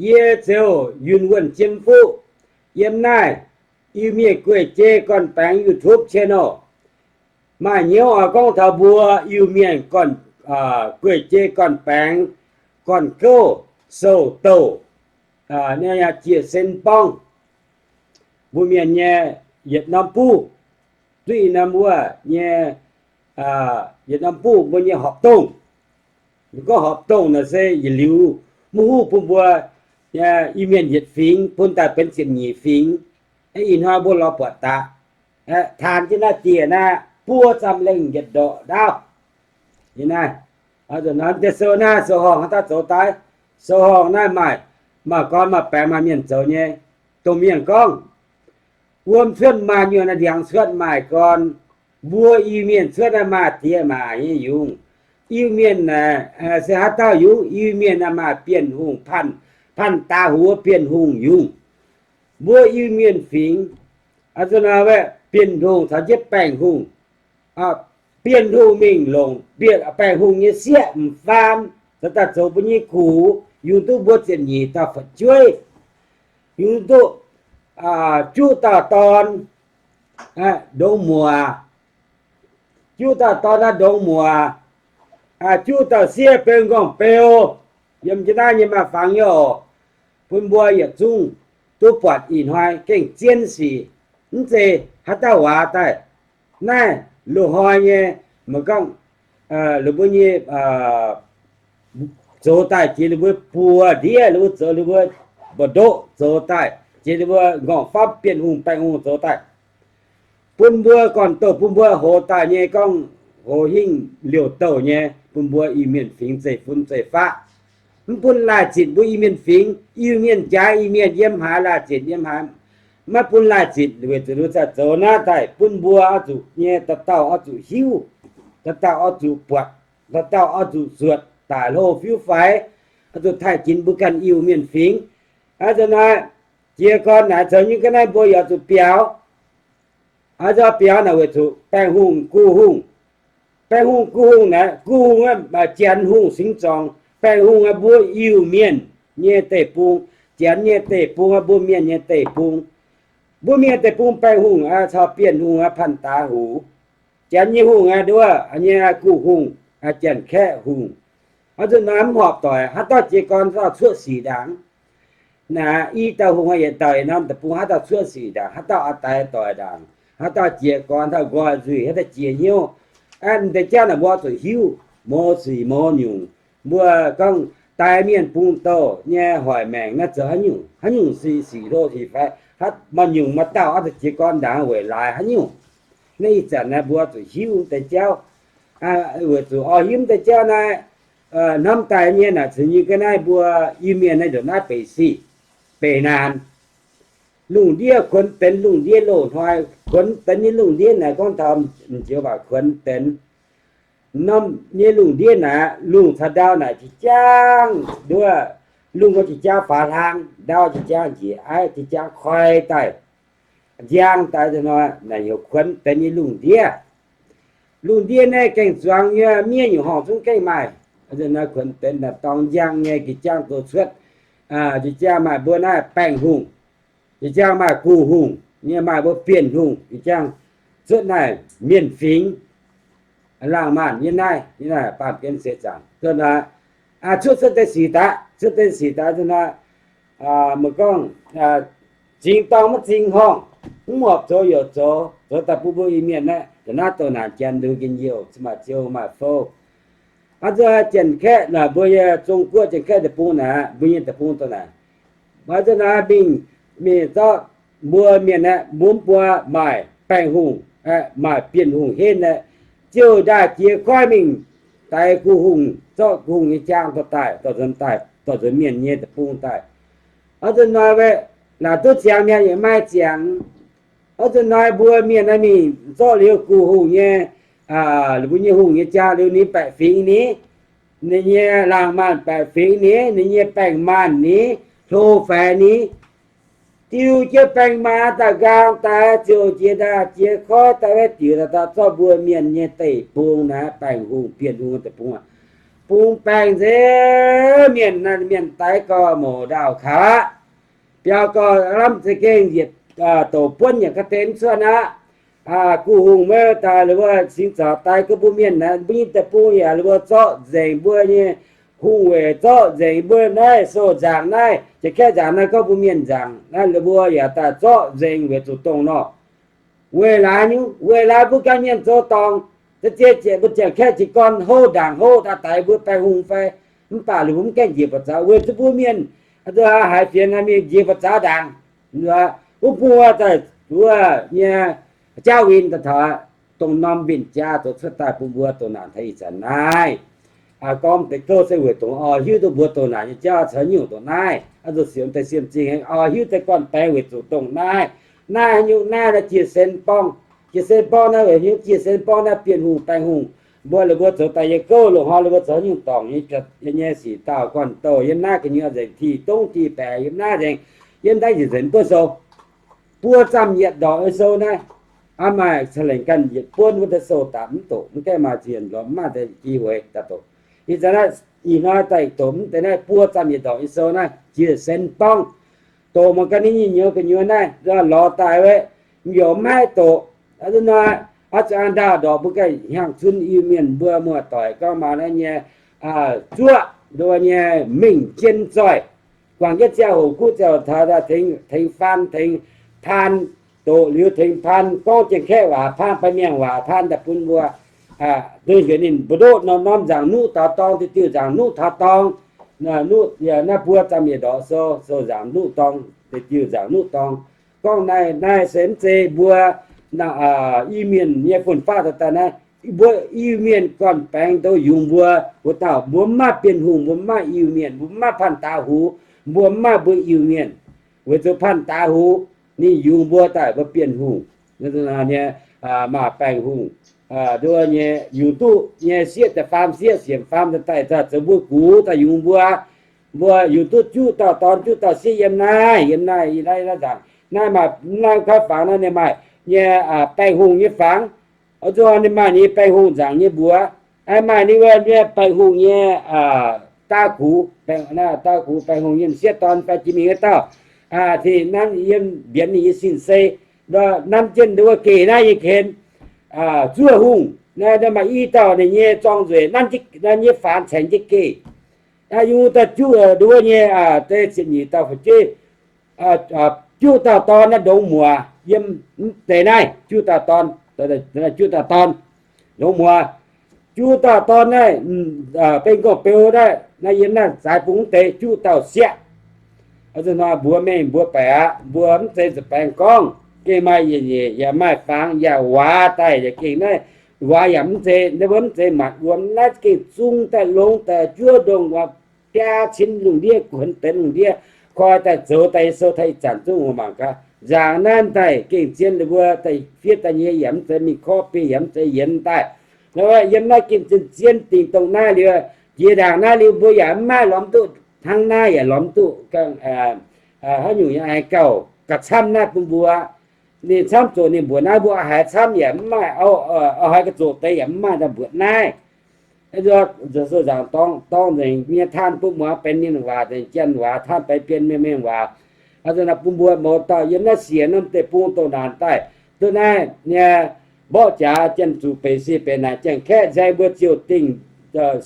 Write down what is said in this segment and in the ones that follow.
Yie Ziouv Yunh Wuonh Jiem Fuqv yiem naaiv Iu-Mienh gueic jei gorn-baengx YouTube channel. Maaih hnyouv oix gorngv taux mbuo Iu-Mienh gueic jei gorn-baengx, gorn-gouv, sou-douh, jiex sen borngv, mbuo mienh nyei yietc norm buv, duqv i norm wuov nyei, yietc norm buv mbuo nyei horpc dongh. Gorngv horpc dongh naaic se yietc liuz mv huv bun mbuo Iu-Mienh yietc fingx bun daaih benx ziepc nyeic fingx. Ih hnoi mbuo lorz buatc daqc, taanx jienv naaiv dieh naaiv buo zaamv lengh yietc ndorqc ndaauv. Naaiv, deix sou naaiv sou-horngh haaix dauh zoux daaih? Sou-horngh naaiv maaih, maaih gorn maaih baengx maaih mienh zoux nyei. Dongh mienh gorngv, wuom cuotv maaih nyuonh, ndiangx cuotv maaih gorn. Mbuo Iu-Mienh cuotv naaiv maaih diex maac nyei yungz. Iu-Mienh naaic se haaix dauh yungz? Iu-Mienh naaiv maaih Bienh Hungh, Panh Daa Huv Bienh Hungh yungz. Mbuo Iu-Mienh fingx, Bienh Hungh caux jienv Baengh Hungh. Bienh Hungh mingh longc, Baengh Hungh nyei sieqv m'faam caux daaih zoux mbuo nyei gux, yungz duqv mbuo ziepc nyeic dauh fu'jueiv, yungz duqv juqv dauh dorn ndongx muoc, juqv dauh dorn naaiv ndongx muoc, juqv dauh sieqv beu m'nqorngv-beu, yiem jienv naaiv nyei maaih fangx nyei oc. Bun mbuo yietc zungv duqv buatc ih hnoi gengh zien sic. Mv zeiz haaix dauh waac daaih. Naaiv loz-hnoi nyei, meih gorngv, ninh mbuo nyei zoux daaih jiex ninh mbuo buoz-ndiev, ninh mbuo zoux ninh mbuo mbu'ndoqv zoux daaih, jiex ninh mbuo m'nqorngv-famv Bienh Hungh Baengh Hungh zoux daaih. Bun mbuo gorn-douh, bun mbuo hoz daaih nyei gorngv hoz hingh liouh douh nyei, bun mbuo Iu-Mienh fingx zeiv-fun zeiv-faqv. Mv bun laih zitc mbuo Iu-Mienh fingx, Iu-Mienh jaaix Iu-Mienh yiem haaix, laih zitc yiem haaix. Maiv bun laih zitc weic zuqc ninh mbuo zoux naaiv daaih bun mbuo oix zuqc nyei, dauh dauh oix zuqc hiuv, dauh dauh oix zuqc buatc, dauh dauh oix zuqc zuotc daaih hlo fiuv-faix, oix zuqc taaih ginx mbuo ganh Iu-Mienh fingx. Aa, da'naaiv jiez gorn naaic zoux nyei ga'naaiv mbuo yaac zuqc biaux. Aa, nzorng biaux naaic weic zuqc Baengh Hungh, Gu Hungh. Baengh Hungh, Gu Hungh naaic, Gu Hungh aeqv, Janx Hungh singx zorngx. Baengh Hungh aeqv, mbuo Iu-Mienh nyei deic-bung. Janx nyei deic-bung aeqv, mbuo Mienh nyei deic-bung. Mbuo Mienh deic-bung Baengh Hungh aeqv, caux Bienh Hungh aeqv, Panh Daa Huv. Janx nyei hungh aeqv, nduov nyei Gu Hungh, Janx-Kaeqv Hungh. Oix zuqc nor mv horpc doic, haaix dauh jiez gorn dauh cuotv sic ndaangc. Naaiv i dauh hungh yietc dauh yietc norm deic-bung, haaix dauh cuotv sic ndaangc, haaix dauh oix daix doic ndaangc, haaix dauh jiez gorn, haaix dauh nqoi nzuih, haaix dauh jiex hnyouv. Aa, m'deix jauv naaic mbuo zuqc hiuv mouz sic mouz nyungc. Mbuo gorngv daix mienh bung douh nyei hoic maengc naaiv zoux haaix nyungc, haaix nyungc sic, sic hlo sic faix, maaih nyungc maaih dauh oix zuqc jiez gorn ndaangc weic laaix haaix nyungc. Naaiv ih zanc naaiv mbuo zuqc hiuv m'deix jauv. Weic zuqc oix hiuv m'deix jauv naaiv, hnamv daaih nyei naaic ceix nyei ga'naaiv mbuo Iu-Mienh naaiv ndongc naaiv beic sic, beic naanc. Lungh ndiev kuonx denx, lungh ndiev loz hnoi kuonx denx nyei. Lungh ndiev naaic gorngv taux m'njoux waac kuonx denx. Norm nyei lungh ndiev naaic, lungh caux ndau naaic jiex jaang nduov, lungh gorngv jiex jaang faaux hlang, ndau jiex jaang njiec aiv, jiex jaang koi daaih, njang daaih, hnoi naaic heuc kuonx denx nyei lungh ndiev. Lungh ndiev naaiv gengh zuangx nyei, miev nyungc horngc zungv gengh maaih. Kuonx denx naaic dorngx njang nyei, jiex jaang douz cuotv, jiex jaang maaih mbuo naaiv Baengh Hungh, jiex jaang maaih Gu Hungh nyei, maaih mbuo Bienh Hungh, jiex jaang cuotv naaiv mienh fingx, laangh maanh nyei naaiv, nyei naaiv baamh gen seix zaangc. Cuotv cuotv deix sic daaih, cuotv deix sic daaih, meih gorngv zingx dorng maiv zingx horngh, mv horpc zoux youc zoux, zoux daaih bun mbuo Iu-Mienh naaiv, naaiv douh naanc janx nduqc njien-youh, maaih ziouh maaih fou. Aa, nzunc Janx-Kaeqv naaic, mbuo nyei Zong-Guoqv Janx-Kaeqv deic-bung naaic, mbuo nyei deic-bung douh naaic, mbuo nzunc naaiv mingh, mingh zorqv mbuo mienh aeqv, mbuo mv buo maaih Baengh Hungh, maaih Bienh Hungh henv aeqv, ziouc ndaaih jiez goiv mingh daix Gu Hungh, zorqv Gu Hungh nyei jaang dorh daaih, dorh nzuonx daaih, dorh nzuonx mienh nyei deic-bung daaih. Oix zuqc hnoi, laaic duqv ziangx mi'aqv, yaac maiv ziangx. Oix zuqc hnoi mbuo mienh naaiv mingh zorqv liuz Gu Hungh nyei, mbuo nyei hungh nyei jaang liuz, ninh baeqc fingx ni, ninh nyei laangh maanh baeqc fingx ni, ninh nyei baengh maanh ni, hlo faix ni, diu jienv baengh maanh daaih nqaang daaih, ziouc jiex daaih jiex koiv daaih, diuc daaih zorqv mbuo mienh nyei deic-bung naaiv, Baengh Hungh, Bienh Hungh deic-bung aqv. Bung baengh nzengc mienh, mienh daix gorx-mouc ndaauh kaav, biaux gorx-lamv za'gengh yietc douc buonv yaac ga'deix mv cuotv aqv. Aa, gu hungh maiv daaih, la'wuov cingx zaux daix gorngv mbuo mienh naaiv, mbuo nyei deic-bung yaac la'wuov zorqv nzengc mbuo nyei hungh weic, zorqv nzengc mbuo naaiv sou nzaangc naaiv, Janx-Kaeqv nzaangc naaiv gorngv mbuo mienh nzaangc naaiv, la'wuov yaac daaih zorqv nzengc weic zuqc dongh nor. Weic laaix nyungc, weic laaix mbuo ganh mienh zoux dorngc, za'gengh mbuo Janx-Kaeqv jiez gorn houv ndaangc houv daaih daix mbuo baengh hungh fai, mv baac la'wuov mv gaengh njiec buoz zaux weic zuqc mbuo mienh haiz fienx haiz mingh njiec buoz zaux ndaangc. Wuov bung wuov daaih wuov nyei jauv win daaih taux dongh norm win-jaav zoux cuotv daaih bun mbuo doqc naanc taux ih zanc naaiv. Gorngv deix gouv se weic dongh oix hiuv duqv mbuo doqc naanc nyei jauv caux nyungc dongh naaiv. Oix zuqc siemx deix siemx zingh, oix hiuv deix gorn-baengx weic zuqc dongh naaiv. Naaiv nyungc naaiv naaiv Jiex Sen Borngv. Jiex Sen Borngv naaiv weic nyungc Jiex Sen Borngv naaiv Bienh Hungh, Baengh Hungh, mbuo la'buo zoux daaih nyei gouv, loz-hnoi la'buo zoux nyungc dorngc nyei sic dauh gorn-douh yiem naaiv gu'nyuoz nzengc, ti dongv ti baeqc yiem naaiv nzengc, yiem naaiv nzengc nzengc buonv sou. Buo zamh yietc ndorqc nyei sou naaiv, aa, maaih ca'lengc ganh yietc buonv wuov deix sou dapc mv doqc, mv gaengh maaih zienh lorz mv maaih deix ji hueix daaih doqc. Ih zanc naaiv ih hnoi daaih doqc mv deix naaiv buo zamh yietc ndorqc nyei sou naaiv Jiex Sen Borngv. Doqc mangc gaax ninh nyei nyouz gu'nyuoz naaiv lorz daaih wuov, mv youc maiv doqc. Aa, zuqc aa ndaauh ndorqc mbuo ganh hnyangx-zunv Iu-Mienh mbuo muoz-doic gorngv maaih naaiv nyei zuoqv nduov nyei mingh jien zoih. Guangc jienv ziangh hoc kuv ziangh hoc taux daaih tengx faan, tengx paan, doqc liuz tengx paan gorngv Janx-Kaeqv waac, paan baeqc mienh waac, paan daaih bun mbuo. Duqv heuc ninh mbu'ndoqv norm-norm nzaangc nuqv taux dorng, diuh diuh nzaangc nuqv taux dorng. Naaiv buo zamh yietc ndorqc sou, sou nzaangc nuqv dorng, diuh diuh nzaangc nuqv dorng. Gorngv naaiv, naaiv se mv zeiz mbuo Iu-Mienh nyei fun-faqv daaih daaih naaiv. Mbuo Iu-Mienh gorn-baengx douz yungz mbuo wuov dauh, mbuo mv maaih Bienh Hungh, mbuo mv maaih Iu-Mienh, mbuo mv maaih Panh Daax Huv, mbuo mv maaih mbuo Iu-Mienh. Weic zuqc Panh Daax Huv ninh yungz mbuo daaih mbuo Bienh Hungh nyei, maaih Baengh Hungh, nduov nyei yungz duqv nyei sieqv daaih faam sieqv, siemc faam daaih daaih zoux mbuo gux daaih yungz mbuo. Mbuo yungz duqv juqv dauh dorn juqv dauh sieqv yiem naaiv, yiem naaiv, yiem naaiv, naaiv nzaangc. Naaiv maaih, naaiv kaav fangx naaiv ninh maaih nyei Baengh Hungh nyei fangx. Oix zuqc ninh maaih nyei Baengh Hungh nzaangc nyei mbuox, maaih ninh wuov nyei Baengh Hungh nyei daa gux, daa gux Baengh Hungh nyei m'sieqv dorn fai jiex mingh wuov dauh. Tin nanv yiem mbienx ninh nyei sin-sei, nanv jienv wuov geh naaiv nyei ken. Zuov hungh naaiv maaih i dauh ninh nyei zorng nzueic, nanv nyei faanx caengx jienv geh. Yungz daaih juqv nduov nyei deix ziepc nyeic dauh fu'jueiv, juqv dauh dorn naaiv ndongx muoz yiem mv deix naaiv, juqv dauh dorn, juqv dauh dorn ndongx muoz. Juqv dauh dorn naaiv beng gorngv beu naaiv, naaiv yiem naaiv zaaix bung mv deix juqv dauh sieqv. Hnoi mbuox mengh mbuo baeqc aqv, mbuo mv zeiz nzuih baengx gorngv. Gengh maaih yietc nyeic yaac maaih fangx yaac waac daaih yaac gengh naaiv waac yaac mv zeiz, naaiv mbuo mv zeiz matc wuom, naaiv gengh zung daaih longx daaih juov ndongh biaa cin lungh ndiev, guonx benx lungh ndiev, koi daaih zoux daaih nyei sou taux ih zanc zungv mangc gaax. Nzaangc naaiv daaih gengh zien, ninh mbuo daaih fiev daaih nyei yaac mv zeiz mingh korv beiv, yaac mv zeiz yienx daaih. Yiem naaiv gengh zien zien dingc dongh naaiv liuz, jiex ndaangc naaiv liuz mbuo yaac mv maaih lorz mv duqv, hnangv naaiv yaac lorz mv duqv haaix nyungc yaac aengx gauh gauh camv naaiv bun mbuo. Ninh camv zoqc ninh mbuoqc naaiv, mbuo haiz camv yaac mv maaih, haiz ga'zoqc deix yaac mv maaih daaih mbuoqc naaiv. Sou nzaangc dorng, dorng nzengc nyei taan bun muangx benx mienh waac, nzengc janx waac, taan benx bienx mienh mienh waac. Bun mbuo mouz dauh yiem naaiv siec norm deic-bung doh naanc daaih, duqv naaiv nyei mborqv jaax janx-zuqc beic sic beic naanc, Janx-Kaeqv nzai mbuo ziouc dingh,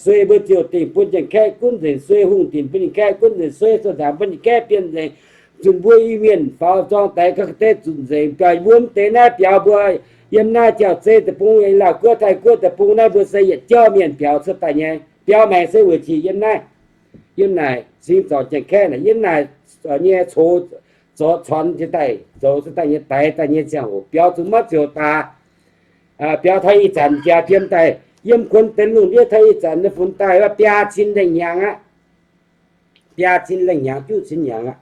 suei mbuo ziouc dingh bun Janx-Kaeqv gunv nzengc suei, hungh dinc bun Janx-Kaeqv gunv nzengc suei, sou nzaangc bun Janx-Kaeqv bienh nzengc, zunc mbuo Iu-Mienh faaux zorng daix ga'deix zunc nzengc, biaux mbuo mv deix naaiv, biaux mbuo yiem naaiv Jauv-Zei deic-bung, Laauh Guoqv, Taiv Guoqv deic-bung naaiv, mbuo se yietc jauv mienh biaux cuotv daaih nyei, biaux maengc se weic zuqc yiem naaiv, yiem naaic cingx zorc Janx-Kaeqv naaic, yiem naaic nyei coux zorc cunx jiez daaih zoux cuotv daaih nyei, daix daaih nyei ziangh hoc biaux zuqc maiv ziouc daaih. Biaux taux ih zanc jaax jiem daaih, yiem kuonx deix lungh ndiev taux ih zanc nyei funx daaih biaa cin lengh hnyangx aqv. Biaa cin lengh hnyangx, juqv cin hnyangx aqv.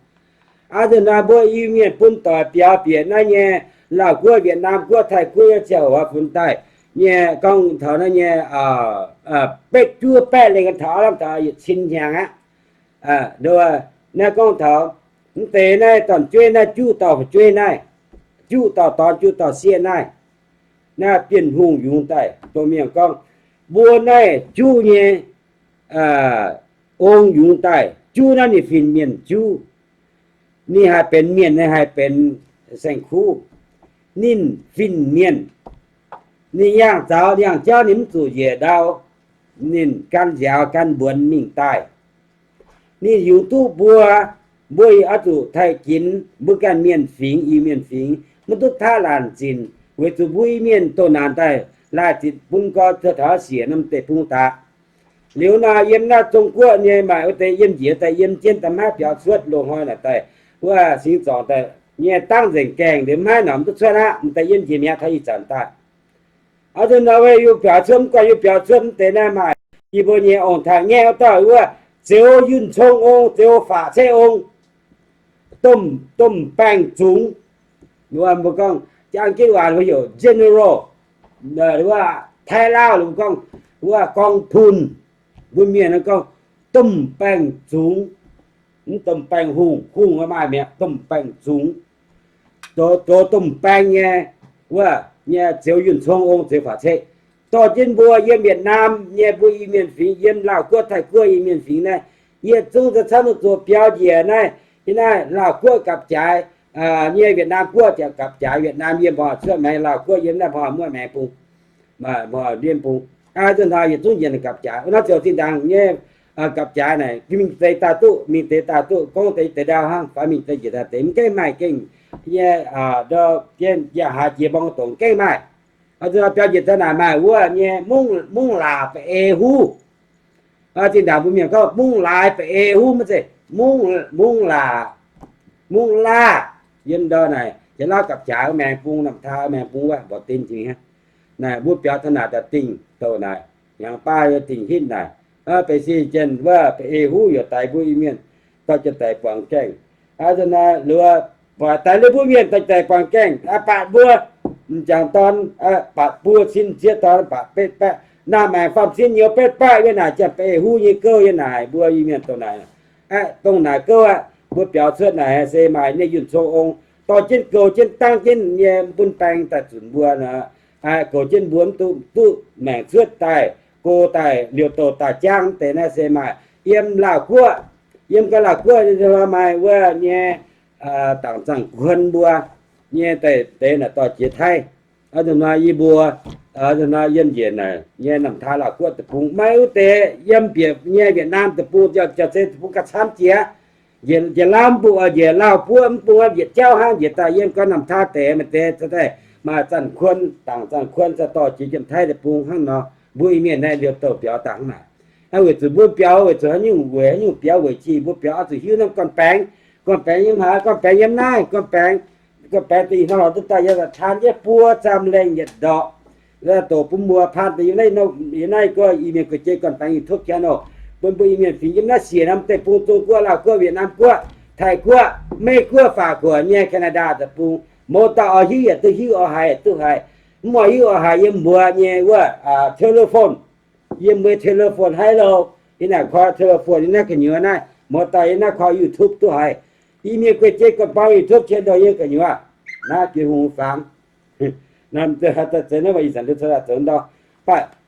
Aa, nzunc naaiv mbuo Iu-Mienh bun doic biaux bieqc naaiv nyei Laauh Guoqv, Wietc Naam Guoqv, Taiv Guoqv nyei ziangh hoc funx daaih nyei, gorngv taux naaiv nyei betv juov baeqv lengh taux aav lamh taux yietc cin hnyangx aqv. Naaiv gorngv taux mv deix naaiv dorn-jueiv naaiv, juqv dauh fu'jueiv naaiv, juqv dauh dorn, juqv dauh sieqv naaiv, naaiv Bienh Hungh yungz daaih dongh mienh gorngv, mbuo naaiv juqv nyei ong yungz daaih juv naaiv ninh fin-mienh juv. Ninh haih benx mienh, ninh haih benx saeng-kuv. Ninh fin-mienh, ninh yangh zaux yangh jauv ninh mv zuqc njiec ndau. Ninh gan nziaaux gan mbuonx mingh daaih. Ninh yungz duqv mbuo, mbuo oix zuqc taaih ginx mbuo ganh mienh fingx, Iu-Mienh fingx, maiv duqv taav laanh zinc, weic zuqc mbuo Iu-Mienh doh naanc daaih laaih zitc bun gorx cuotv taux siec norm deic-bung daqc. Liuz nor yiem naaiv Zong-Guoqv nyei maaih wuov deix yiem njiec daaih yiem jienv daaih maiv biaux cuotv loz-hnoi naaic daaih, wuov singx zorngc daaih nyei dangv nzengc gaengh liuz maiv norm duqv cuotv aqv, m'daaih yiem njiec mi'aqv taux ih zanc daaih. Oix zuqc nor weic yie biaux cuotv mv guanh, yie biaux cuotv mv deix naaiv maaih yie mbuo nyei ong-taaix-ngaeqv wuov dauh wuov, Zeux Yunh Cong Ong, Zeux Faqv Ceqv Ong, domh, domh baeng zungx. Mbuo gorngv jang jienv waac mbuo heuc general, wuov Taiv Lauv mbuo gorngv wuov gorng punh. Mbuo mienh gorngv domh baeng zungx. Mv domh baeng hungh, hungh maaih mi'aqv, domh baeng zungx. Zoux, zoux domh baeng nyei, wuov nyei Zeux Yunh Cong Ong, Zeux Faqv Ceqv, dorh jienv mbuo yiem Yietc Naamh nyei mbuo Iu-Mienh fingx, yiem Laauh Guoqv, Taiv Guoqv, Iu-Mienh fingx naaiv, yietc zungv zoux camv duqv zoux biaux njiec naaiv. Yiem naaiv Laauh Guoqv gapv-jaaix nyei, Yietc Naamh Guoqv ziouc gapv-jaaix, Yietc Naamh yiem mbuo cuotv maengx, Laauh Guoqv yiem naaiv mbuo muoqv maengx bung, mbuo yiem bung. Aa, zunc hnoi yietc zungv njiec gapv-jaaix. Wuov nor ziouc zinh ndaangc nyei gapv-jaaix naaic, mingh deix daaih duqv, mingh deix daaih duqv, gorngv deix deix ndau hnangv, fai mingh deix njiec daaih deix mv gaengh maaih gengh nyei, ndau jienv yaac haaix jiex mborng dongc gaengh maaih. Aa, zunc hnoi biaux njiec daaih naaic maaih wuov nyei mungv laac ba'ei huv. Zinh ndaangc mbuo mienh gorngv mungv laaix ba'ei huv maiv zeiz, mungv laac, mungv laac. Yiem ndau naaic Janx-Lauv gapv-jaaix maengx bung, Namh Taa maengx bung wuov mborqv dinv jiex hnangv. Naaic mbuo biaux taux naaic daaih dingh douh naaic, hnyangx baav dingh hitv naaic, ba'ei si jienv wuov ba'ei huv yaac daix mbuo Iu-Mienh dorh jienv daaih buangh gaengh. Aa, zunc hnoi liuz, buatc daix liuz mbuo mienh dorh daaih buangh gaengh, aa, buatc mbuo m'jangc dorn, buatc buo cin zieqv dorn, buatc betv baeqv, naamh maengc faam cin nyouz betv baeqv yiem naaic, janx ba'ei huv nyei gouv yiem naaic, mbuo Iu-Mienh dongh naaic, dongh naaic gouv aqv. Mbuo biaux cuotv naaic se maaih nyei Yunh Cong Ong dorh jienv goux jienv dangv jienv nyei bun baeng daaih zunc mbuo nor, goux jienv mbuo mv duqv, duqv maengc cuotv daaih, go daaih liouh douh daaih jangv deix naaiv se maaih yiem Laauh Guoqv. Yiem gau Laauh Guoqv maaih wuov nyei Dangc Zaangh Kuon mbuo nyei daaih deix naaic dorh jiex Taiv. Aa, zunc hnoi yie mbuo, aa, zunc hnoi yiem njiec naaic nyei Namh Taa Laauh Guoqv deic-bung, maiv wuov deix yiem bieqc nyei Yietc Naamh deic-bung, jauv-, jauv-zei deic-bung gauh camv jiex. Njiec, njiec Laauv mbu'oc, njiec Laauh Guoqv mv bung, njiec jauv hnangv, njiec daaih yiem gau Namh Taa deix maaih deix, maaih Zaangh Kuon, Dangc Zaangh Kuon se dorh jiex yiem Taiv deic-bung hnangv nor. Mbuo Iu-Mienh naaiv liouh douh biaux dangh hnangv naaic. Weic zuqc mbuo biaux weic zuqc haaix nyungc weic haaix nyungc biaux weic jiex mbuo biaux oix zuqc hiuv norm gorn-baengx. Gorn-baengx yiem haaix? Gorn-baengx yiem naaiv, gorn-baengx, gorn-baengx da'nyeic hnoi lorz duqv daaih yiem taux taan jienv buo zaamh lengh yietc ndorqc. Doqc bun mbuo paan deix yiem naaiv, yiem naaiv gorx Iu-Mienh guei-jei gorn-baengx YouTube channel, bun mbuo Iu-Mienh fingx yiem naaiv siec norm deic-bung, Zong Guoqv, Laauh Guoqv, Yietc Naamh Guoqv, Taiv Guoqv, Meiv Guoqv, Faac Guoqv nyei, Canada deic-bung. Mouz dauh oix hiuv yaac duqv hiuv, oix haiz yaac duqv haiz. Mv oix hiuv oix haiz yiem mbuo nyei wuov telephone, yiem mbuo telephone hello, yiem naaic koi telephone yiem naaiv gu'nyuoz naaiv, mouz dauh yiem naaiv koi YouTube duqv haiz. Iu-Mienh guei-jei gorn-baengx YouTube channel yiem gu'nyuoz naaiv, Bienh Hungh fangx.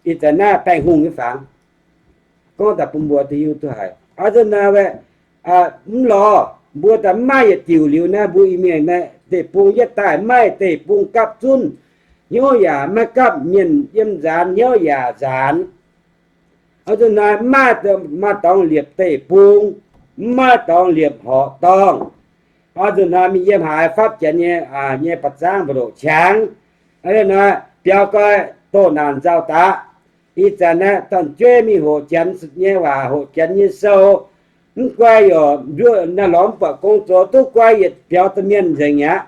Ih zanc naaiv Baengh Hungh nyei fangx, gorngv daaih bun mbuo duqv hiuv duqv haiz. Aa, zunc naaiv mv lorz mbuo daaih mv maaih yietc diuc liuz naaiv, mbuo Iu-Mienh naaiv deic-bung yietv daaih maiv maaih deic-bung gapv zunv. Hnyouv yaac maiv gapv, mienh yiem nzaanx hnyouv yaac nzaanx. Aa, zunc naaiv mv maaih, maaih dorngx liepc deic-bung, mv maaih dorngx liepc horqc dorngh. Aa, zunc naaiv mingh yiem haaix fapv janx nyei, nyei ba'zangv mbu'ndoqc qangx. Aa, naaiv biaux goi doh naanc nzauh daqc. Ih zanc naaiv dorn-jueiv mingh hoqc janx nyei waac, hoqc janx nyei sou. Mv guai yaac nduov naaiv lorz mv buatc gong zoux, duqv guai yietc biaux domh mienh nzengc aqv.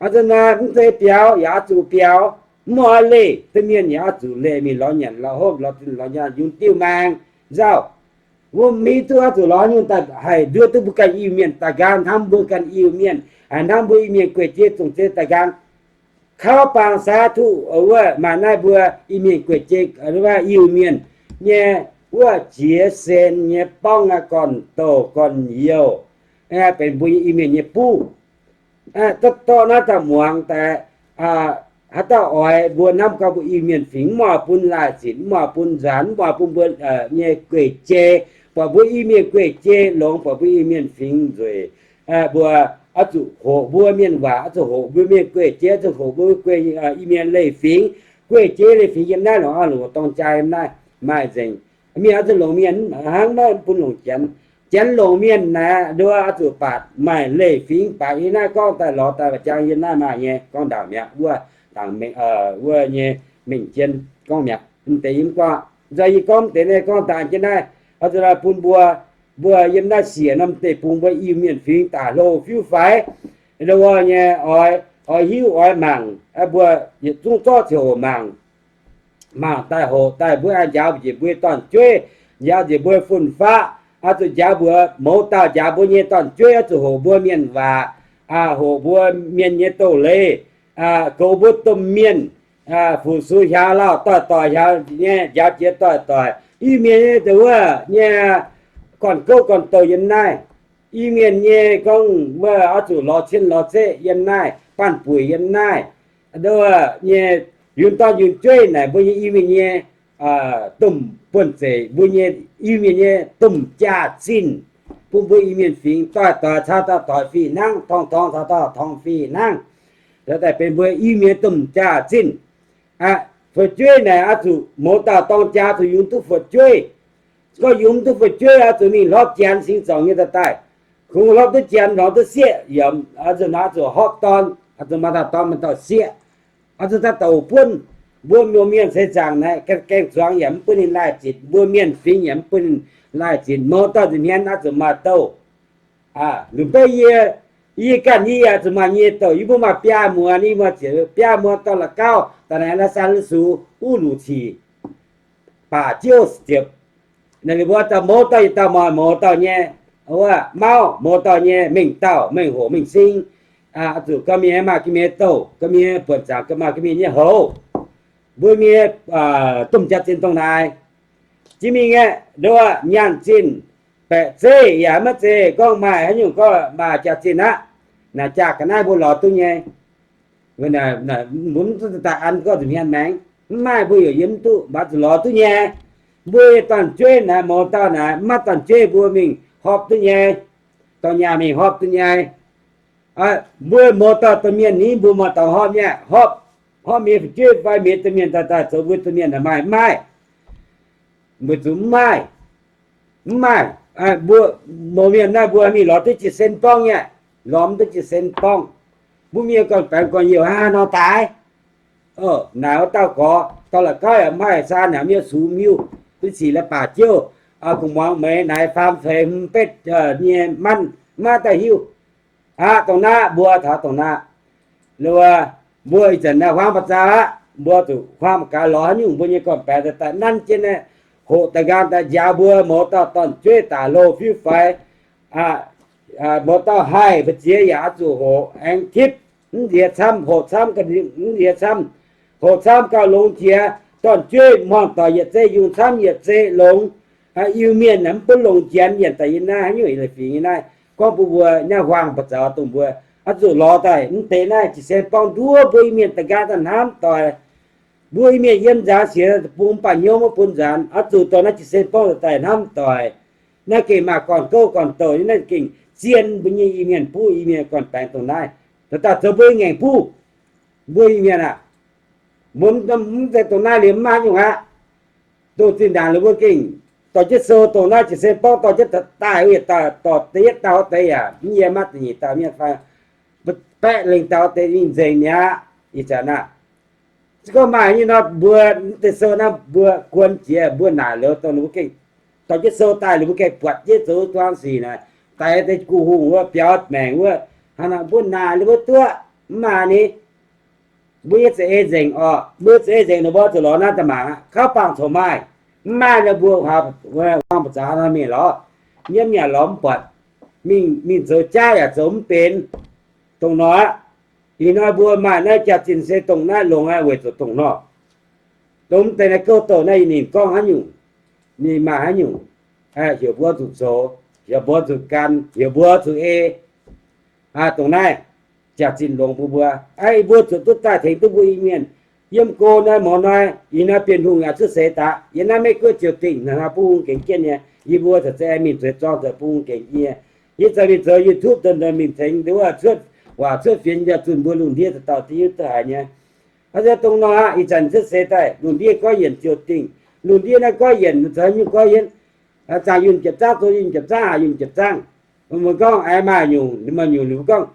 Aa, zunc naaiv mv zeiz biaux yaac oix zuqc biaux, mv oix leih domh mienh yaac oix zuqc leih, mingh lorz nyanc lorz hopv lorz zinh lorz nyaanh yungz diuh maengx nzauh. Mbuo mv hiuv duqv oix zuqc lorz nyungc daaih haih nduov duqv mbuo ganh Iu-Mienh daaih nqaang, hnamv mbuo ganh Iu-Mienh, hnamv mbuo Iu-Mienh guei-jei zong-zei daaih nqaang. Kauv bangc saa tuqv wuov maaih naaiv mbuo Iu-Mienh guei-jei, Iu-Mienh nyei wuov jiex sen nyei borngv aqv, gorn-douh gorn-youh, benx mbuo nyei Iu-Mienh nyei buv. Dorh, dorh naaiv daaih muangx daaih, Haaix dauh oix mbuo hnamv gorngv mbuo Iu-Mienh fingx mv oix bun laih zinc, mv oix bun nzuonx, mv oix bun mbuo nyei guei-jei, buatc mbuo Iu-Mienh guei-jei longx, buatc mbuo Iu-Mienh fingx nzueic, mbuo oix zuqc hoqc mbuo mienh waac, oix zuqc hoqc mbuo mienh guei-jei, oix zuqc hoqc mbuo guei, Iu-Mienh leiz-fingx, guei-jei leiz-fingx yiem naaiv longc, oix longc dorng jaa yiem naaiv maaih nzengc. Mienh oix zuqc longc mienh hnangv, maiv bun longc janx. Janx longc mienh naaic, nduov oix zuqc baatc maaih leiz-fingx, baatc yiem naaiv gorngv daaih lorz daaih jangx yiem naaiv maaih nyei gorngv ndaangc mi'aqv. Wuov, wuov nyei mengh jien gorngv mi'aqv. Mv deix yie mv gorngv, nzai yie gorngv mv deix naaiv gorngv daaih jienv naaiv, oix zuqc bun mbuo, mbuo yiem naaiv siec norm deic-bung mbuo Iu-Mienh fingx daaih hlo fiuv-faix, nduov nyei oix, oix hiuv oix mangc, mbuo yietc zungv zorqv ziouc hoqc mangc. Mangc daaih hoqc daaih mbuo aengx njaaux njiec mbuo dorn-jueiv, njaaux njiec mbuo fun-faqv, oix zuqc njaaux mbuo mouz dauh njaaux mbuo nyei dorn-jueiv, oix zuqc hoqc mbuo mienh waac, hoqc mbuo mienh nyei doz-leiz, goux mbuo domh mienh, fu-sux hiaaux lauh doix-doic hiaaux nyei, njaaux jiex doix-doic. Iu-Mienh nyei wuov nyei gorn-gouv gorn-douh yiem naaiv. Iu-Mienh nyei gorngv wuov oix zuqc lorz cien lorz ceqv yiem naaiv, baan buic yiem naaiv. Nduov nyei yungz dorn yungz jueiv naaic mbuo nyei Iu-Mienh nyei domh buonv-zeic, mbuo nyei Iu-Mienh nyei domh jaax-zinh, bun mbuo Iu-Mienh fingx doix-doic caux doix-doic fih hnangv, torngv-torngv caux torngv-torngv fih hnangv. Daaih benx mbuo Iu-Mienh domh jaax-zinh. Fu'jueiv naaic oix zuqc mouz dauh dorng jaax zuqc yungz duqv fu'jueiv. Gorngv yungz duqv fu'jueiv oix zuqc mingh hlorpv janx singx zorngc nyei daaih daaih. Kungx hlorpv duqv janx, hlorpv duqv sieqv, yaac oix zuqc, oix zuqc hopv dorn, oix zuqc maaih dauh dorn maaih dauh sieqv. Oix zuqc daaih douc buonv. Mbuo mienh seix zaangc naaiv gaeng zuangx yaac mv bun ninh laih zinc, mbuo mienh fingx yaac mv bun ninh laih zinc. Mouz dauh nza'hmien oix zuqc maaih douh. Lungh beiv yie, yie ganh yie yaac zuqc maaih nyei douh. Yie mbuo maaih biaa muonz, yie maaih ziepc biaa muonz dorh la'gauv daaih naaiv, naaiv san sux uv luc cic, baac jiouv ziepc. Ninh mbuo dauh mouz dauh yietc dauh maaih mouz dauh nyei wuov mauv, mouz dauh nyei mengh dauh, mengh hoc, mengh sing. Oix zuqc gauh mienh maaih gauh mienh nyei douh, gauh mienh nyei buonc zaangc, gauh maaih gauh mienh nyei houx. Mbuo mienh domh jaax-zinh dongh naaic. Jiex mingh aeqv, nduov nyaanh zinh, baeqc zeiv yaac maiv zeiz gorngv maaih haaix nyungc gorngv maaih jaax-zinh aqv. Naaic jaax ga'naaiv mbuo lorz duqv nyei. Mbuo mv duqv daaih an gorngv nza'hmien maengx, mv maaih mbuo yaac yiem mv duqv, mv baac zuqc lorz duqv nyei. Mbuo dorn-jueiv naaic, mouz dauh naaic, mv maaih dorn-jueiv mbuo mingh hopv duqv nyei. Dorh nyaah mingh hopv duqv nyei. Mbuo mouz dauh domh mienh ni mbuo maaih dorngx hopv nyei, hopv, hopv mienh fu'jueiv fai mienh domh mienh daaih daaih zoux mbuo domh mienh naaic maaih, mv maaih. Weic zuqc mv maaih, mv maaih. Mbuo mouz mienh naaiv mbuo mingh lorz duqv jiez sin borngv nyei, lorz mv duqv jiez sin borngv. Mbuo mienh gorn-baengx gorn-youh hnangv haaix nor daaih? Naaic wuov dauh gorx dorh la'gauv yaac mv maaih, saan yaac mv hiuv, sux mv hiuv, duqv sic la'baac jiouv, gu'nguaaz mueiz naaic faam feix hmz betv nyei manv maiv daaih hiuv. Aqv, dongh naaiv mbuo taux dongh naaiv. Mbuo ih zanc naaiv huaang ba'zaux aqv, mbuo zuqc huaang gaax lorz haaix nyungc mbuo nyei gorn-baengx daaih daaih nanv jienv naaiv, hoqc daaih nqaang daaih njaaux mbuo mouz dauh dorn-jueiv daaih hlo fiuv-faix. Mouz dauh haih mbu'ziex yaac oix zuqc hoqc aengx tipv, mv nziex camv, hoqc camv, mv nziex camv, hoqc camv gauh longx jiex. Dorn-jueiv hmuangx doic yietc zei yungh camv yietc zei longx. Iu-Mienh mv bun longc janx yienc daaih yiem naaiv haaix nyungc leiz-fingx nyei naaiv. Gorngv bun mbuo naaiv huaang ba'zaux dongh mbuo oix zuqc lorz daaih mv deix naaiv jiez sin borngv nduov mbuo Iu-Mienh da'nqaang daaih hnamv doic. Mbuo Iu-Mienh yiem nzaanx sienx deic-bung mv baac hnyouv maiv bun nzaanx, oix zuqc dorh naaiv jiez sin borngv daaih hnamv doic. Naaiv gengh maaih gorn-gouv gorn-douh nyei, naaiv gengh zien mbuo nyei Iu-Mienh buv Iu-Mienh gorn-baengx dongh naaiv. Daaih zoux mbuo ngaengc buv, mbuo Iu-Mienh aah, mbuo mv zeiz dongh naaiv liuz mv maaih haaix nyungc aqv. Dongh zinh ndaangc liuz mbuo gengh dorh jienv sou dongh naaiv jiez sin borngv dorh jienv daaih, yietc dauh dorh deix, yietc dauh deix yaac mv yiem aqv, da'nyeic dauh mienh fai baeqv lengh dauh deix mingh nzengc mi'aqv. Ih zanc aah, se gorngv maaih nyei nor, mbuo mv deix sou naaiv mbuo guon jiex, mbuo naaic liuz dongh mbuo gengh dorh jienv sou daaih liuz mbuo gengh buatc jienv zoux zuangx sic naaic, daix deix guh hungh wuov, biaux maengc wuov, hnangv naaic mbuo naaic liuz mbuo duqv mv maaih ni. Mbuo nyei za'eix nzengc orqc, mbuo za'eix nzengc nor mbuo zuqc lorz naaiv daaih mangc aqv. Kauv baangh corc maaih, mv maaih nor mbuo huaang ba'zaux haaix nor mingh lorz? Yiem yaac lorz mv buatc. Mingh, mingh zoux jaav yaac zoux mv benx. Dongh nor aqv. Ih hnoi mbuo maaih naaiv jaax-zinh se dongh naaiv longx aqv, weic zuqc dongh nor. Dongh mv deix naaiv gouv douh naaiv ninh gorngv haaix nyungc, ninh maaih haaix nyungc, heuc mbuo zuqc zoux, heuc mbuo zuqc gan, heuc mbuo zuqc ei. Dongh naaiv, jaax-zinh longx bun mbuo. Aa, yie mbuo zuotc duqv daaih tengx duqv mbuo Iu-Mienh. Yiem go naaiv mouz hnoi, ih hnoi Bienh Hungh yaac cuotv seix daaih. Yiem naaiv Meiv Guoqv ziouc dingh, naaiv mbuo hungh gengh jienv nyei. Yie mbuo zuqc za'eix mingh zueiz zorng zoux bun hungh gengh nyei. Yie za'eix mingh zoux YouTube daaih mingh tengx nduov cuotv waac cuotv fienx yaac zunh mbuo lungh ndiev dauh dauh diuv duqv haiz nyei. Aa, dongh nor aqv, ih zanc cuotv seix daaih lungh ndiev goiv yienc ziouc dingh. Lungh ndiev naaiv goiv yienc, zoux nyungc goiv yienc, zaangc yunh jiepc zaangv, zoux yunh jiepc zaangv, haaix yunh jiepc zaangv. Mbuo gorngv aengx maaih nyungc, maaih nyungc ninh mbuo gorngv,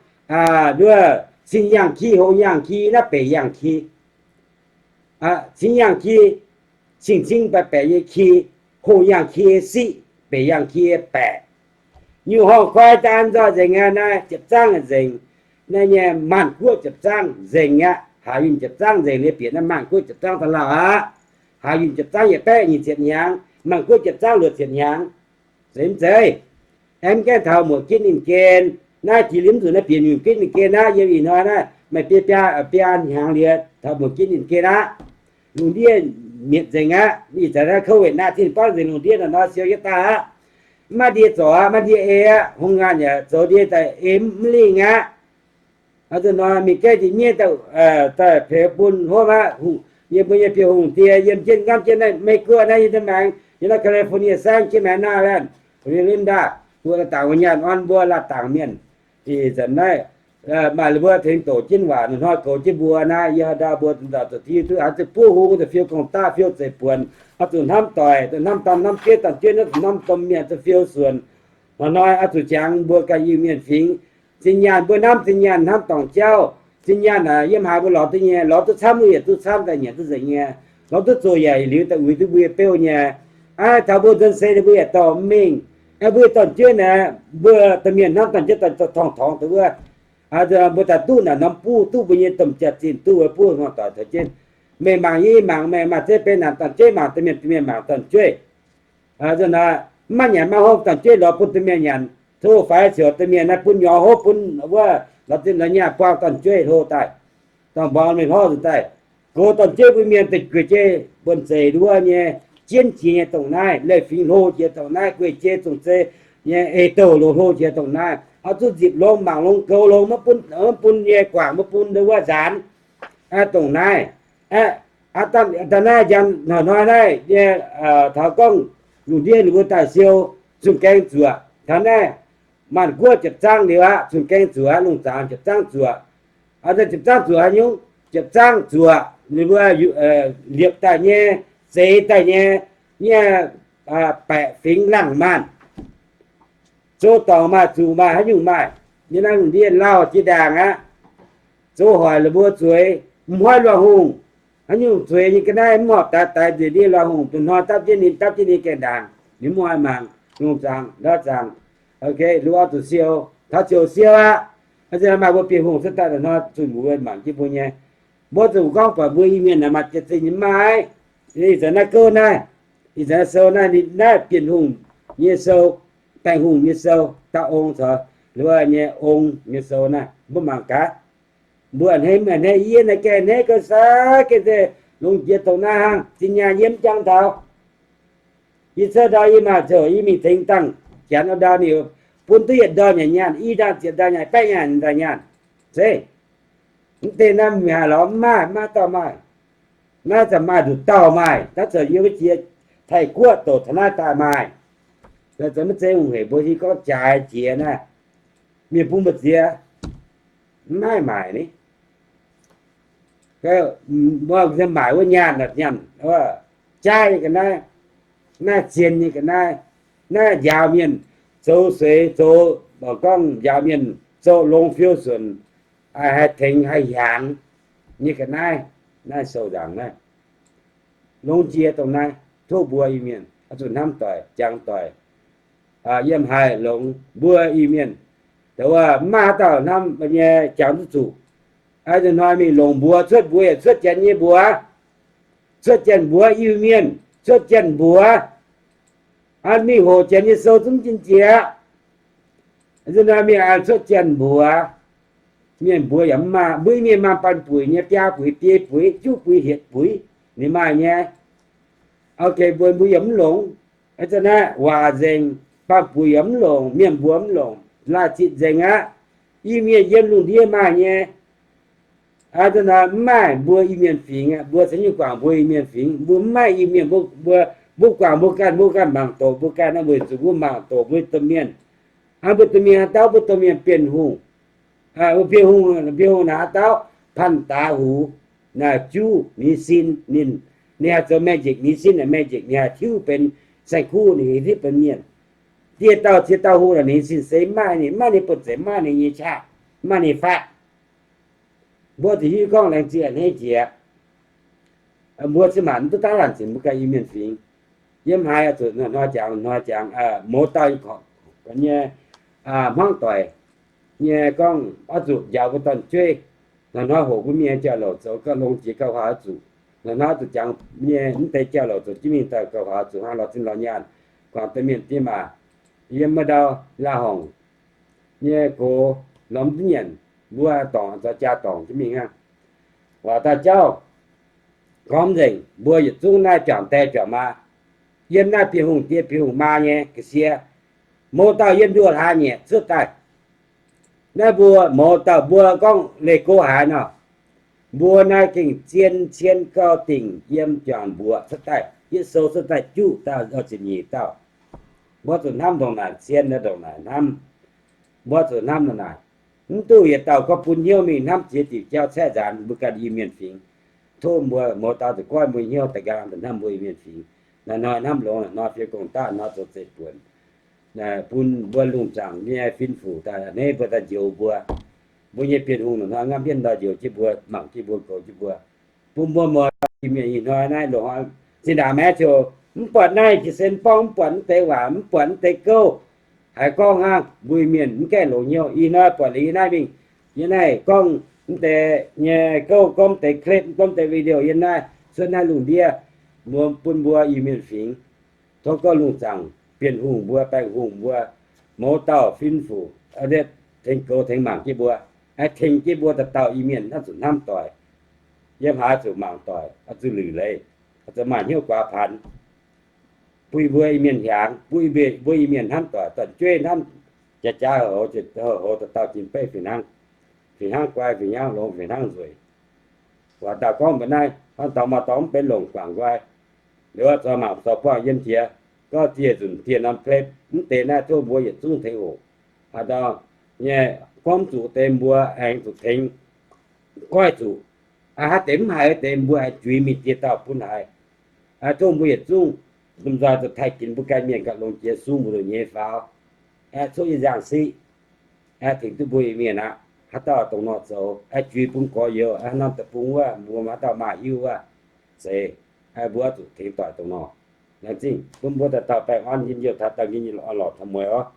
nduov, cing yaangh ki, hongh yaangh ki, naaiv beic yaangh ki. Cing yaangh ki, cing-cing baeqc baeqc nyei ki, hongh yaangh ki siqv, beic yaangh ki baeqc. Nyungc horngh koi daan nzoih nzengc aqv, naaiv jiepc zaangv nzengc. Naaiv nyei Maanh Guoqv jiepc zaangv nzengc aqv. Haaix yunh jiepc zaangv nzengc liuz bieqc naaiv Maanh Guoqv jiepc zaangv daaih lauh aqv. Haaix yunh jiepc zaangv yietc baeqv nyic ziepc hnyangx, Maanh Guoqv jiepc zaangv luoqc ziepc hnyangx. Zeiz mv zeiz? Aengx mv gaengh taux muoc ginv ninh gen. Naaiv jiex liuz mv zuqc naaiv bieqc nyungc ginv ninh gen aqv. Yiem ih hnoi naaiv maaih biaa, biaa, biaa hnyangx liuz taux muoc ginv ninh gen aqv. Lungh ndiev mietc nzengc aqv. Ih zanc naaiv COVID nineteen buangv nzengc lungh ndiev, naaiv nor siou jienv daaih aqv. Mv maaih ndie zorc aqv, mv maaih ndie ei aqv. Hungh ngaanh yaac zoux ndie daaih ei mv lingh aqv. Aa, zuqc nor mingh gaeqv njiec nyei daaih, daaih peix bun hopv aqv. Yie mbuo nyei Bienh Hungh die yiem jienv ngamv jienv naaiv Meiv Guoqv naaiv, yie daaih maengx yiem naaiv California saengv jienv maengx naaiv laanh, Oregon daaih, mbuo laanh dangc wuov nyaanh orn mbuo laanh dangc mienh. Ih zanc naaiv maaih mbuo tengx doqc jienv waac, hnoi goux jienv mbuo naaiv, yie haaix ndau mbuo zuqc nzauc zuqc ti duqv, haaix zuqc buov hung, zuqc fiou gong-daqv, fiou zeiv-buonc, oix zuqc hnamv doic, zuqc hnamv daan, hnamv bieiv, dorn-jueiv, zuqc hnamv domh mienh, zuqc fiou suonc. Hnoi-hnoi oix zuqc jangx mbuo ganh Iu-Mienh fingx. Zinh nyaanh mbuo hnamv zinh nyaanh, hnamv dorngc jauv. Zinh nyaanh aeqv, yiem haaix mbuo lorz duqv nyei, lorz duqv camv mbuo yietc duqv camv daaih, nyanc duqv nzengc nyei. Lorz duqv zoqc yaac liuz daaih uix duqv mbuo nyei beuv nyei. Aa, taux mbuo nzuonx seix mbuo yaac dorh mv mingh. Aa, mbuo dorn-jueiv naaiv, mbuo domh mienh hnamv dorn-jueiv dorh torngv-torngx dongh wuov. Aa, mbuo daaih duqv naaic norm buv, duqv mbuo nyei domh jaax-zinh, duqv wuov buv hnangv doic taux jienv. Meih mangc yie, yie mangc meih, maaih zeiv benx naanc dorn-jueiv mangc domh mienh, domh mienh mangc dorn-jueiv. Aa, mv maaih nyanc maaih hopv dorn-jueiv lorz bun domh mienh nyanc, tov faix ziouc domh mienh naaiv bun nyorx hopv bun wuov, lorz zinh lorz nyaanh buang dorn-jueiv hlo daaih, dorng-mborngx mingh hlorv nzuqc daaih. Goux dorn-jueiv mbuo mienh deix gueic jei buonv-zeic nduov nyei, jienv jiex nyei dongh naaiv, leiz-fingx hlo jiex dongh naaiv, gueic jei zongc zei nyei, eix douh longx hlo jiex dongh naaiv. Oix zuqc nzipc longx, mangc longx, goux longx, maiv bun, maiv bun nyei guangc, maiv bun nduov wuov nzaanx. Dongh naaiv, aa, da'naaiv njang hnoi-hnoi naaiv nyei, taux gorngv lungh ndiev ninh mbuo daaih siou zunh gaeng zuoqc. Taux naaiv Maanc Guoqv ziepc zaangv liuz aqv, zunh gaeng zuoqc aqv, lungh zaangc ziepc zaangv zuoqc. Ziepc zaangv zuoqc haaix nyungc? Ziepc zaangv zuoqc ninh mbuo liepc daaih nyei, zeix daaih nyei, nyei baeqc fingx laangh maanh. Zoux dorngc maaih, zuqc maaih, haaix nyungc maaih. Yiem naaiv lungh ndiev lauh jiex ndaangc aqv. Zoux hoic la'buo zueiz, mv hnoi luangh hungh. Haaix nyungc zueiz nyei ga'naaiv mv horpc daix daix nzengc ndiev luangh hungh, dongh hnoi dapv jienv ninh, dapv jienv ninh gaengh ndaangc, ninh mv oix mangc lungh zaangc ndortv zaangc. Lu oix zuqc siou, taux ziouc siou aqv. Maaih mbuo Bienh Hungh cuotv daaih hnoi zunh mbuox mangc jienv mbuo nyei. Mbuo zuqc gorngv buatc mbuo Iu-Mienh naaic maaih jaax-zinh nyei maiv? Ih zanc naaiv gouv naaiv, ih zanc naaiv sou naaiv, naaiv Bienh Hungh nyei sou, Baengh Hungh nyei sou, dauh ong caux wuov nyei ong nyei sou naaiv, mbuo mangc gaax. Mbuo a'hneiv, a'hneiv yie naaic gengh a'hneiv ga'naaiv se longx jiex dongh naaiv hnangv, zinh nyaanh yie mv jangx taux. Yie cuotv ndau yie maaih ziouc yie mingh tengx dangh janx ndau ninh bun duqv yietc ndorm nyanc nyaanh, i ndorm ziepc ndorm nyaanh, baeqv nyaanh nzaaih nyaanh. Se mv deix naaiv mingh haaix lorz mv maaih, mv maaih dauh maaih. Naaiv zanc maaih nduqc dauh maaih, naaiv zanc yie mbuo jiex Taiv-Guoqv doqc taux naaiv daaih maaih. Maiv zeiz hungh hec mbuo hiuv gorngv jaaix jiex naaiv, mienh bun mbuo ziex, mv maaih maaic ni. Maaic wuov nyaanh, nyaanh jaaiv nyei ga'naaiv, naaiv zien nyei ga'naaiv, naaiv njaaux mienh zoux seix, zoux, gorngv njaaux mienh zoux longx fiou suonc, haih tengx haih hiaangx nyei ga'naaiv. Naaiv sou nzaangc naaiv longx jiex dongh naaiv. Tov mbuo Iu-Mienh oix zuqc hnamv doic, jangx doic, yiem haih longx mbuo Iu-Mienh. Dongh wuov mv maaih haaix dauh hnamv nyei jangx duqv zuqc. Hnoi mingh longc mbuox, cuotv mbuox yaac cuotv janx nyei mbuox, cuotv janx mbuox Iu-Mienh, cuotv janx mbuox. Mingh hoqc janx nyei sou zungv jin jiex. Hnoi mingh cuotv janx mbuox, mienh mbuox yaac mv maaih. Mbuo Iu-Mienh maaih baan buic nyei, biaa buic, biei buic, juqv buic, hietc buic, ninh maaih nyei. Mbuo, mbuo yaac mv longx. Aa, zanc naaiv waac nzengc, baan buic yaac mv longc, mienh mbuox mv longc, laaih zitc nzengc aqv. Iu-Mienh yiem lungh ndiev maaih nyei. Aa, mv maaih mbuo Iu-Mienh fingx aqv. Mbuo cingx nyungc guangc mbuo Iu-Mienh fingx. Mbuo mv maaih Iu-Mienh, mbuo, mbuo, mbuo guangc mbuo ganh, mbuo ganh mangc doqc mbuo ganh naaiv, weic zuqc mbuo mangc doqc mbuo domh mienh. Aa, mbuo domh mienh haaix dauh, mbuo domh mienh Bienh Hungh, Bienh Hungh, Bienh Hungh naaic haaix dauh, Panh Daax Huc, naaic juv ninh sin, ninh, ninh haih zoux magic, ninh sin naaic magic, ninh haih tiuv benx saeng-kuv, ninh hiuv benx mienh. Dieh dauh, dieh dauh hungh naaic ninh sin se maiv maaih ninh, maiv maaih ninh buonv-zeic, maiv maaih ninh nyei qaqv, maiv maaih ninh faatv. Mbuo zuqc hiuv gorngv laengz zingh a'hneiv jiex. Mbuo cin-maanc mv duqv daav laanh zinc mbuo ganh Iu-Mienh fingx. Yiem haaix oix zuqc hnoi jangx, hnoi jangx, mouz dauh nyei, hmuangv doic nyei gorngv oix zuqc njaaux mbuo dorn-jueiv. Hnoi-hnoi hoqc mbuo mienh jauv-louc zoux gauh longx jiex gauh huaax zuqc. Hnoi-hnoi zuqc jangx nyei mv deix jauv-louc zoux jienv mingh daaih gauh huaax zuqc hnangv lorz zinh lorz nyaanh, guangc domh mienh diex maac. Yiem maiv ndau la'horngc nyei gox lorz mv duqv nyanc, mbuo dorngc zaux jaa dorngc jienv mingh hnangv. Waac dauh jauv gorngv nzengc, mbuo yietc zungv naaiv juangc die juangc maa, yiem naaiv Bienh Hungh die Bienh Hungh maa nyei ga'sie, mouz dauh yiem nduoh hlaax nyieqc cuotv daaih. Naaiv mbuo mouz dauh mbuo gorngv leih go haaix nor, mbuo naaiv gengh zien cien gauh dingc yiem juangc mbuoqc cuotv daaih, yietv sou cuotv daaih juqv dauh ziepc nyeic dauh. Mbuo zuqc hnamv ndongc naaic cien, ndongc naaic hnamv. Mbuo zuqc hnamv ndongc naaic. Mv duqv yietc dauh gorngv bun hnyouv mingh hnamv ziex diuc jauv caeqv nzaanx mbuo ganh Iu-Mienh fingx. Tov mbuo mouz dauh zuqc goiv mbuo hnyouv daaih nqaang daaih hnamv mbuo Iu-Mienh fingx. Naaiv hnoi hnamv longx, naaiv hnoi fiev gong daaih, hnoi zoux zeiv-buonc, bun mbuo lungh zaangc nyei fin-fuc daaih a'hneiv mbuo, daaih njoux mbuo. Mbuo nyei Bienh Hungh naaiv hnoi ngamv jienv ndau njoux jienv mbuo, mangc jienv mbuo, goux jienv mbuo, bun mbuo muoz-doic Iu-Mienh ih hnoi naaiv longc zinh ndaangc maengx ziouc mv buatc naaiv jiez sin borngv, mv buatc mv deix waac, mv buatc mv deix gouv, haiz gorngv hnangv mbuo Iu-Mienh mv gaengh longx hnyouv. Ih hnoi buatc liuz yie naaiv mingh, yie naaiv gorngv mv deix nyei gouv, gorngv mv deix clip, gorngv mv deix video yiem naaiv cuotv naaiv lungh ndiev, mbuo bun mbuo Iu-Mienh fingx, tov gorngv lungh zaangc Bienh Hungh mbuo, Baengh Hungh mbuo, mouz dauh fin-fuc, tengx goux tengx mangc jienv mbuo, tengx jienv mbuo dauh dauh Iu-Mienh naaiv zuqc hnamv doic, yiem haaix zuqc mangc doic, zuqc luic leiz, zuqc maaih hnyouv guaax paanx, bun mbuo Iu-Mienh hiaangx, bun mbuo Iu-Mienh hnamv doic, dorn-jueiv hnamv jaax jaax houx, houx dauh dauh jin beiv fih hnangv, fih hnangv guai, fih hnangv longx, fih hnangv nzueic. Waac dauh gorngv mbuo naaiv hnangv dorngx maaih dorngx mv benx longc guangc nqoi. Liuz oix zuqc mangc zoux buangh yiem jiex, gorngv dieh nzunc dieh norm clip mv deix naaiv tov mbuo yietc zungv tengx hoqc. Haaix dauh nyei gorngv mv zuqc deix mbuo aengx zuqc tengx goiv zuqc. Haaix deix mv haiz deix mbuo aengx juix mingh dieh dauh bun haiz. Tov mbuo yietc zungv lomh nzoih zuqc taaih ginx mbuo ganh mienh gauh longx jiex sung mbu'ndongx nyei faaux, aengx cuotv nyei nzangc siqv, aengx tengx duqv mbuo Iu-Mienh aqv. Haaix dauh dongh nor zoux, aengx juix bun gorx-youz, haaix norm deic-bung wuov, mbuo haaix dauh maaih hiuv wuov, zeiz, mbuo zuqc tengx doic dongh nor. Laengz zingh bun mbuo dauh dauh baengh orn njien-youh taux daaih, njien-youh orn-lorqc taux mueiz oc.